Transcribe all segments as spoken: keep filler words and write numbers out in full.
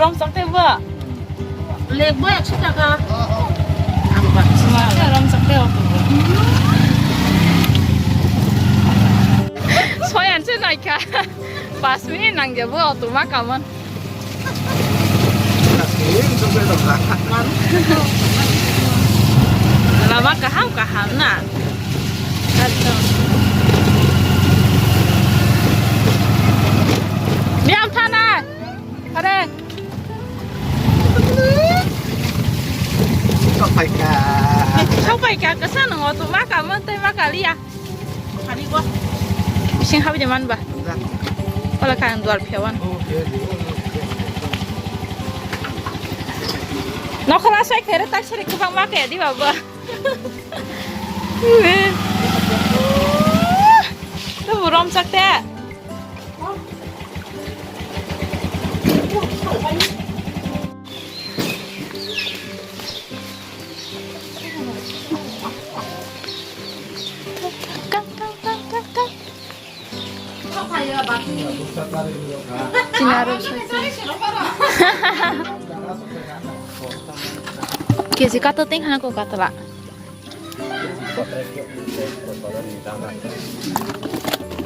Rom chakte ba. Lek ba ekso taka. Rom chakte auto. Soyan se naikha. Pas minute nang jabo auto ma kaman. Lama kaham kaham na. Biam thana. Are. Sok paika. Sok paika, kasa nang auto ma kaman tai ma kaliya. Khani bo. Bising habi de man ba. Wala kan dual phewan. Nokhola sai khere tak sere kubang ma ke di baba. Tu burom sakte. Kang, kang, kang, kang, kang. Chinaro soi soi. Keji kato ting hana ko katala.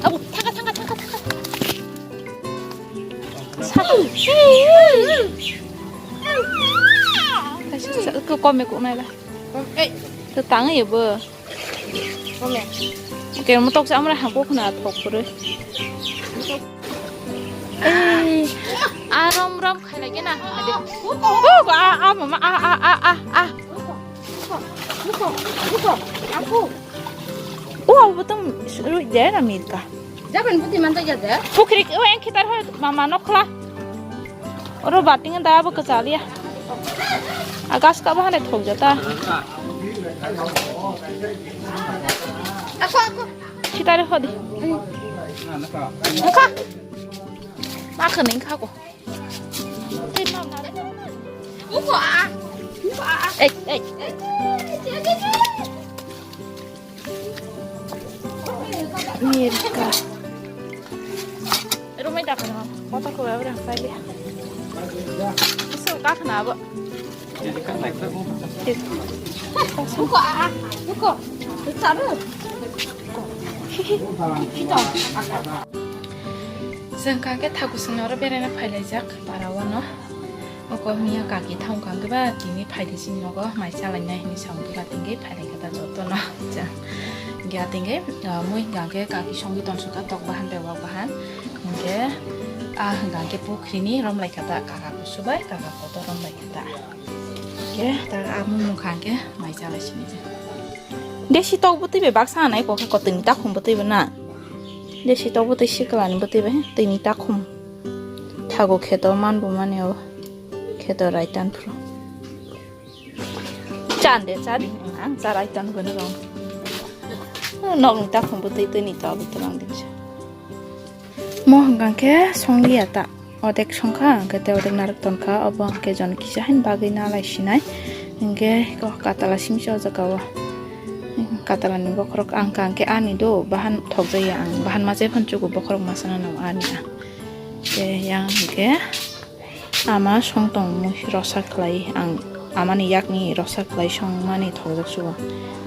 Abu, thaka, thaka, thaka, thaka. Sa-, kaisa sa-, ko kome ko nai la. Ei. To tang ye bo. Kome. Ke mo tok sa amra hangko khna thok pore. Ei. A rom rom khailai kena. Ade. Oh, a, a, mama, a, a, a, a, a. Ruko, ruko, ruko, aku. Oh, abo tong rui de na milka. Jaban buti man ta jada. Pukri, oh, yang kita ho mama nokla. Oro bating da abo kachaliya. Agas ka bahane thok jata. Aku, aku. Kita re hodi. Engka. Makan engka ko. Ei, ei. Mirka. Rumai dakana. Kota ko abra kali. Isu kakna abo. Buko, ah, ah, buko. Taru. Chwng kha khe thakusung oro beraina phailaijak para o no. Oko miya kaki thang kha khe ba tini phaidi sini nogo mai chalainai hinwi samung khe ba tingwi phailai kha ta joto no. Chwng khe tingwi, ah, mui hwnkha khe kaki songwi tonsukha tok bahan tei wak bahan. Hwnkhe, ah, hwnkha khe pukhrini romlai kha ta kaka kusu bai kaka kotor romlai kha ta. Khe ta amung mung kha khe mai chalai sini je. Desi tok bwtwi bai baksa anai kokha kotini takhum bwtwi bo na. Desi tok bwtwi siklani bwtwi bai tini takhum. Thago kheto man bo mani o kheto raitan phuru. Chan de chan ang cha raitan bo no rong. Nokni takhum bwtwi tini tok bwtwi rong dinsa. Mo hwnkha khe songliya ta, odek songkha, hwnkhe tei odek narwk tonkha, obo hwnkhe jon kisa haino bagwi nalai sinai, hwnkhe o katala simi se o jaga o, katalani bokhorok ang kha hwnkhe ani do, bahan thokjakya ang, bahan machai phano chugo bokhorok masa nang ani ang, tei yang hwnkhe. Ama song tong mui rosa khlai ang amani yakni rosa khlai song mani thokjak sugo.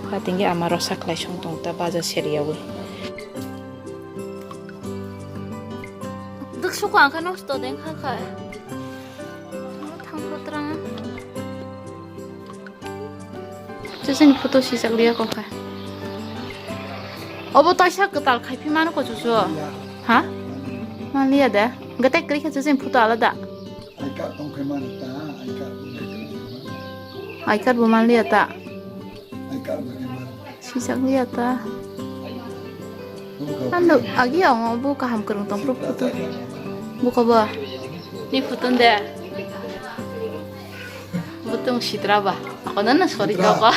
Hatingge ama rosa khlai song tong ta baja seriyawi. Duk suko ang kha nosto deng kha kha. Thang photrang. Chusini photo sijak liya kokha. Obo taisa kwtal khai phi mano ko chuchu. Ha? Manliya de. Gate kri kha chusini photo alada. I card tong khai mano ta, I card bo khai mano. I card bo manliya ta. I card bo khai mano. Sijak liya ta. Ando agi ang bo kaham kwrwng tong pro photo. Buko bo. Ni photo de. Bwtwng sitra ba. Ako nana sori ka ba.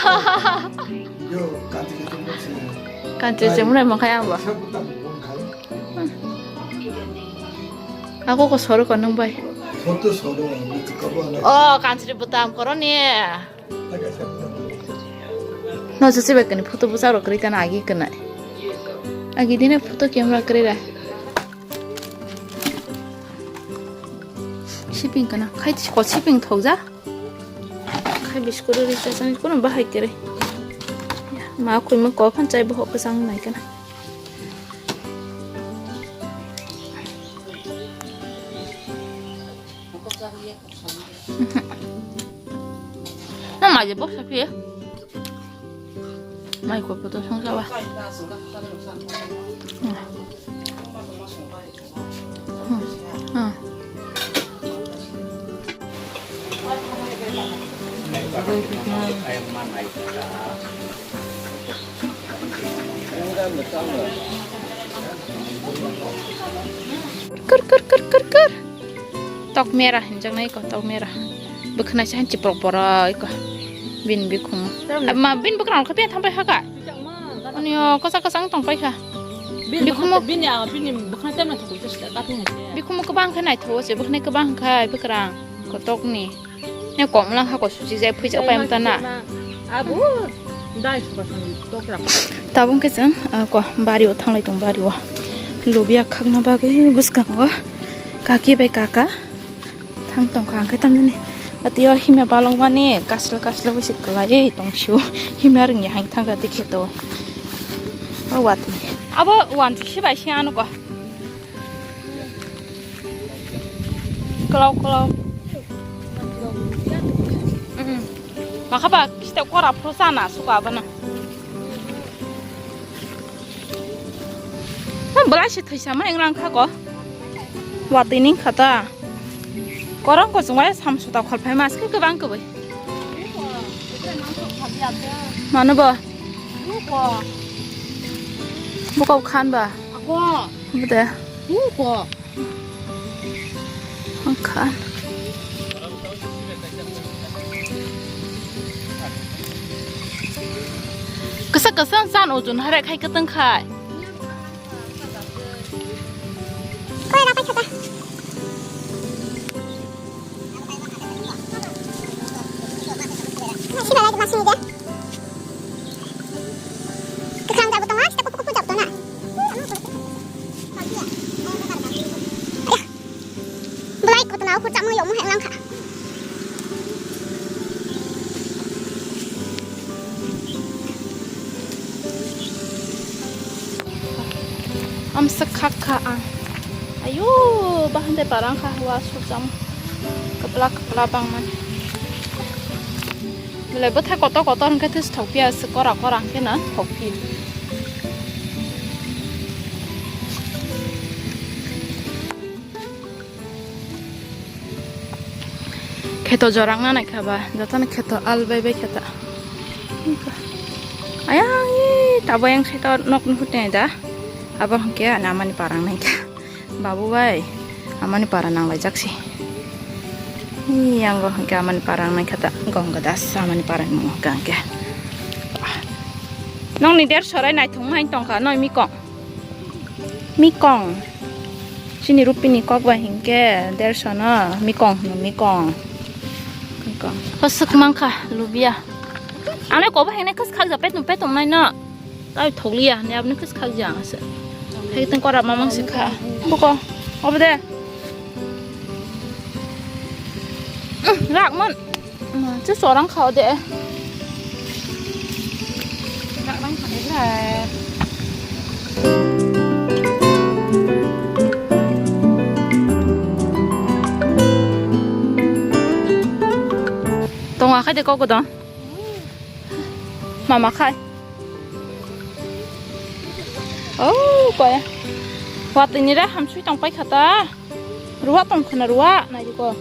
Yo, kanti kanti mo sini. Kanti se mune mo kaya ba. Sa butang bon khai. Ako ko soro ko nung bai. Photo soro, mo ti ka ba na. Oh, kanti bwtang koroni. No se se bai kani photo bwsa ro kri kana agi kana. Agi dine photo camera kri ra. Siping kana, khai ko siping thokja. Khai biscuit ri cha chani kono bahai kere. Ma khoi ma ko phan chai bohok kwchang nai kana. Na ma je bok sa phi. Mai ko poto song sa ba. Hmm. Hmm. Kar kar kar kar kar. Tok mera hinjaknai ko, tok mera. Bwkhwnai sa hinchi porok porok ko. Bin bikhumu. Tamni. Ma bin bwkhwnai khe pia thampai haka. Ani o kosa kosa wng tong paikha. Bini bikhumu bini a bini bwkhwnai tamna thokwi just kating hai. Bikhumu kwbang khe naithogo se, bwkhwnai kwbang khai bwkrang kotokni. Ne kom lang ha ko suchi jai phuijak pai mata na. Abu dai suka sani tokra. Tabung khe chwng, ah, ko bari o thanglai tong bari o. Lubia khakna bagwi bwskango kaki bai kaka. Thang tongkha, hwnkhe tamjani atio himya balokmani kaslo kaslo bai se kwlaiwi tongsio. Himya rwngya hai thangkha tei kheto. O watwi. Abo wanjik se bai se ano ko. Kwlao, kwlao. Mm. Makha ba kiste kora phuru chana suka abono. Belai se thaisa ma engrang kha ko. Watwi ning kha ta. Korang ko chwng bai samsota khol phai mas khe kwbang kwbwi. Mano bo? Buko khan ba? Ako. Bude. Buko. Khan. Kasa kasa san ojun hare khai katang khai. Koi ra paikha ta. Sila lagi masih muda. Kekrang jabu tong, ah, kita kupu-kupu jabu tong, ah. Belai ko tana, aku cak mau yuk, mau helang kha. Amsa khak kha ang. Ayo, bahande parang kha wa sujam. Kepla kepla bang man. Belai bwthai kotor kotor hwnkhe thus thok phiya se kora kora hwnkhe na thok phi. Kheto jorang na naikha ba, jotono kheto al bai bai khe ta. Ayang, ee, tabo yang kheto nok nuhut nai da. Abo hwnkhe ani amani parang naikha. Babu bai, amani para nang lai jak si. Ee, yang go hwnkhe amani parang naikha ta. Gong gadas amani parang nung hwnkha hwnkhe. Nokni der sorai naithok ma tongkha, noi mikong. Mikong. Chini rupini kok bai hinkhe derso no mikong hino, mikong. Mikong. Hosuk mangkha lubia. Ano kobo hene khas khak ja petum petum nai no. Tai thokliya ne abne khas khak ja ase. Hai teng kora mamang se kha. Buko. Obo de. Rak mon. Ma, chu chorang kha de. Chorang kha de. Tonga khai de kok dong. Mama khai. Oh, koya. Watwi ni ra hamsui tong pai kha ta. Ruwa tong khna ruwa, nai ko.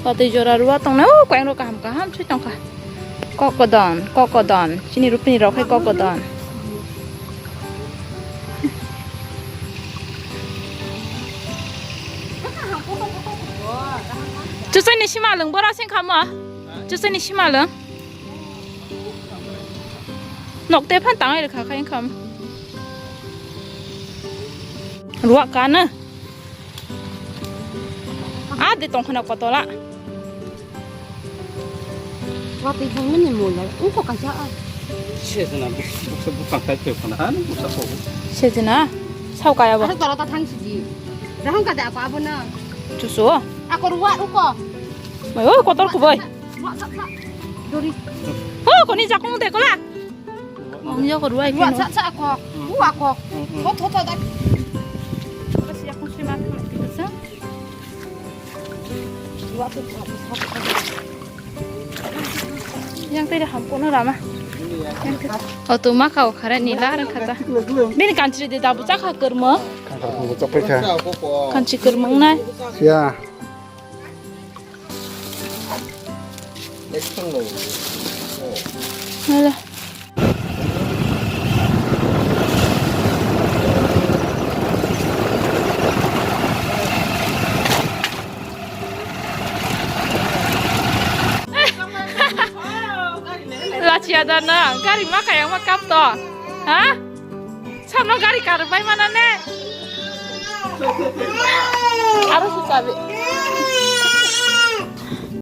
Watwi jora ruwa tong na, oh, koyang ro kaham kaham sui tong kha. Kok kodon, kok kodon. Chini rupini rok hai kok kodon. Chuchai ni sima lwng bora sing khamo. Chuchai ni sima lwng. Nok te phan tangai rwkha khai wngkham. Ruwa kana. A de tong khana kotola. Wa te thang mene mo la. Ungko kaisa a. Sejena buksa buksa kai pe khana. Ano buksa ko. Sejena. Sao kaya bo. Aro toro ta thang siji. Rahang ka de apa abo na. Chusu. Ako ruwa ruko. Bai, oh, kotor kubai. Ruwa sa sa. Dori. Oh, koni jakung de kola. Om ya ko ruwa. Ruwa sa sa ako. Ruwa ako. Hot hot hot. Kasi akong si mat ko sa. Ruwa sa sa. Yang tadi hampun rama. O tu maka o khare ni lar khata. Bini kanchri de dabu chakha kermo. Kanchri kermo nai. Ya. Hala. Lachia da na gari ma kaya ma kap to. Ha? Samno gari kar bai mana ne? Aro si sabi.